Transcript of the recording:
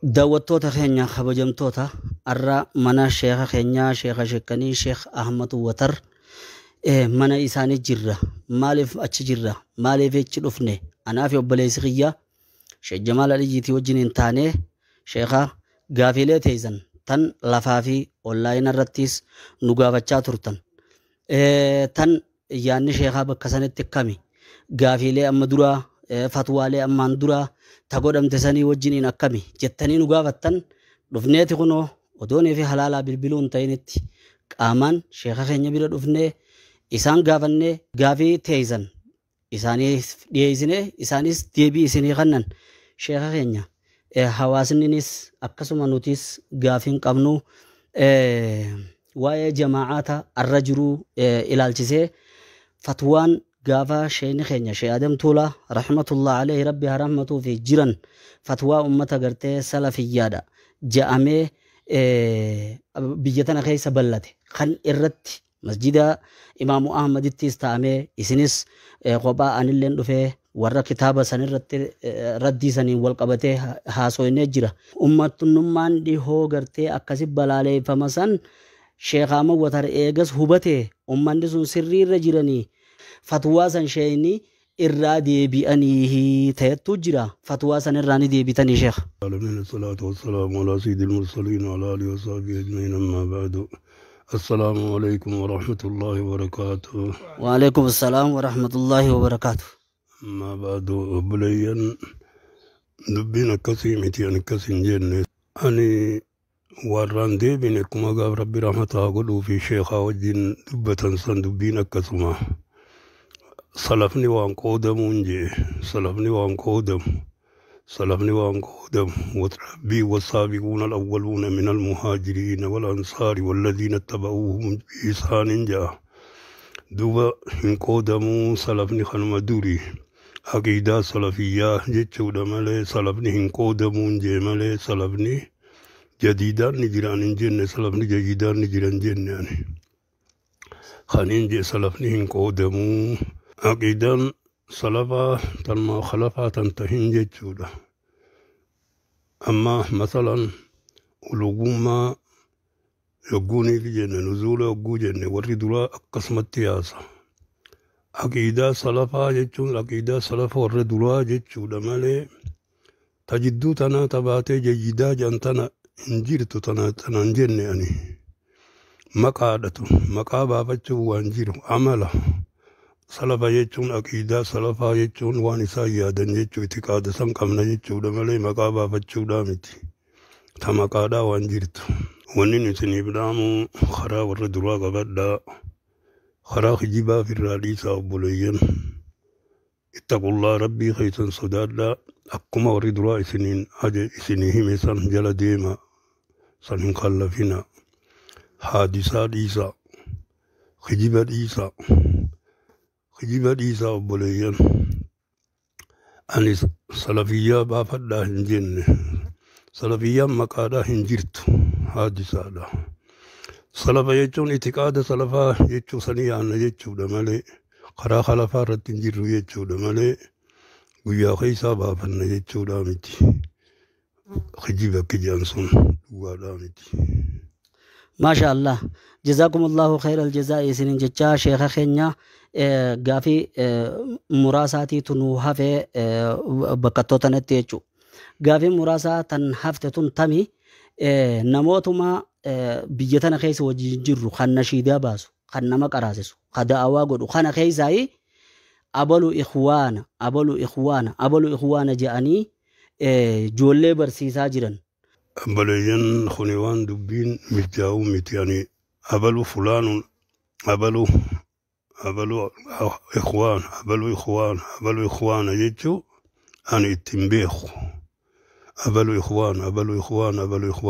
Daawwattoota keenya kabajamtoota, har'a mana sheeka keenyaa, sheeka sheekanii Sheekh Ahmad Watar mana isaanii jirra. Maaliif achi jirra? Maaliif achi dhufne? Anaa fi obboleessi kiyya Sheekh Jamaal Aliyyiitii wajjin hin taane sheeka gaafiilee teessan tan lafaa fi onlaayina irrattis nu gaafachaa turtan. Tan yaanni sheekaa bakka sanitti akkami? Gaafiilee amma duraa, fatwaalee ammaan duraa ta godhamte sanii wajjiniin akkami jettanii nu gaafattan. Dhufneeti kunoo odoonii fi halaalaa bilbiluu hin ta'initti qaamaan sheeka keenya bira dhufnee isaan gaafannee gaafii teessan isaaniif dhiyeessinee isaanis deebii isinii kennan. Sheeka keenya, hawaasninis akkasuma nutis gaafiin qabnu waa'ee jamaa'aata arra jiruu ilaalchisee fatwaan gaafa sheekni keenya Sheekh Adam Tuulaa rahmatullah alayhi, rabbi haa rahmatuu fi jiran, fatwaa ummata gartee salafiyyaadha ja'amee biyya tana keessa ballate kan irratti masjida Imaamu Ahmadittis ta'amee isinis kophaa anilleen dhufee warra kitaaba san irratti raddii saniin wal qabatee haasoynee jira. Ummattummaan dhihoo gartee akkasi balaaleeffama san Sheekh Ahmad Watar eegas hubatee ummanni sun sirriirra jiranii fatwaa san sheeyni irraa deebi'anii ta'ettu jira. Fatwaa san irraa ni deebitanii, sheekh? العالمين، الصلاة والسلام على سيد المرسلين وعلى آله وصحبه أجمعين، أما بعد، السلام عليكم ورحمة الله وبركاته. وعليكم السلام ورحمة الله وبركاته. أما بعد، obboleeyyan, dubbiin akkasii miti. Ani akkas hin jenne. Ani warraan deebine akkuma gaaf rabbi rahmataa godhuu fi sheekaa wajjin dubbatan san, dubbiin akkasuma salafni waan qoodamuun jee, salafni waan qoodamu, salafni waan qoodamu. Rabbii والسابقون الأولون من المهاجرين والأنصار والذين اتبعوهم بإحسان جاء. Duuba hin qoodamuu, salafni kanuma duri aqiidaa salafiyyaa jechuudha malee salafni hin qoodamuun jee malee salafni jadiidaan ni jiraan hin jenne. Salafni jadiidaan ni jiran jenne. Ani kanin jee salafni hin qoodamuu, aqiidaan salafaa tanma khalafaa tan tahin jechuudha. Amma masalan ulugummaa yogguuniif jenne, nuzuula yogguu jenne, warri duraa akkasumatti yaasa. Aqiidaa salafaa jechuun aqiidaa salafa warra duraa jechuudha malee ta jidduu tanaa tabaatee jayyidaa jedhan tana hin jirtu. Tana tanan jenne. Ani maqaadhatu maqaa baafachuu waan jiru amala. Salafa jechuun, aqiidaa salafaa jechuun waan isaan yaadan jechuu, itiqaada san qabna jechuudha malee maqaa baafachuudhaa miti. Ta maqaadhaa waan jirtu. Wanni isiniif dhaamu karaa warra duraa qabadhaa, karaa kijibaa firraa dhiisaa. Obboleeyyan, ittaqullaa, rabbii keessan sodaadhaa. Akkuma warri duraa isiniin aje isinii hime san jala deema, san hin kallafina. Haadisaa dhiisaa, kijiba dhiisaa, kijiba dhiisaa. Obboleeyyan, ani salafiyyaa baafadhaa hin jenne. Salafiyyaan maqaadhaa hin jirtu, haadisaadha. Salafa jechuun itiqaada salafaa jechuu sanii yaanna jechuudha malee karaa kalafaa irratti hin jirru jechuudha malee guyyaa keessaa baafanna jechuudha miti. Kijiba kijaan sun dhugaadhaa miti. Maasha Allah. Jazaakumullahu khayral jazaa isinin jechaa, sheeka keenya, gaafii muraasaatiitu nu hafee bakkattoota natti jechuudha. Gaafii muraasaa tan hafte tun tami? Namootuma biyya tana keessa wajjin jirru kan nashiidaa baasu, kan nama qaraasisu, kan da'awaa godhu kana keessaayi abalu ikhwaana, abalu ikhwaana, abalu ikhwaana jedhanii ijoollee barsiisaa jiran. Obboleeyyan, kuni waan dubbiin mijaa'uu miti. Ani abalu fulaanun, abalu abalu ikhwaan, abalu ikhwaan, abalu ikhwaana jechuu ani ittiin beeku. Abalu ikhwaan, abalu ikhwaan, abalu ikhwaan.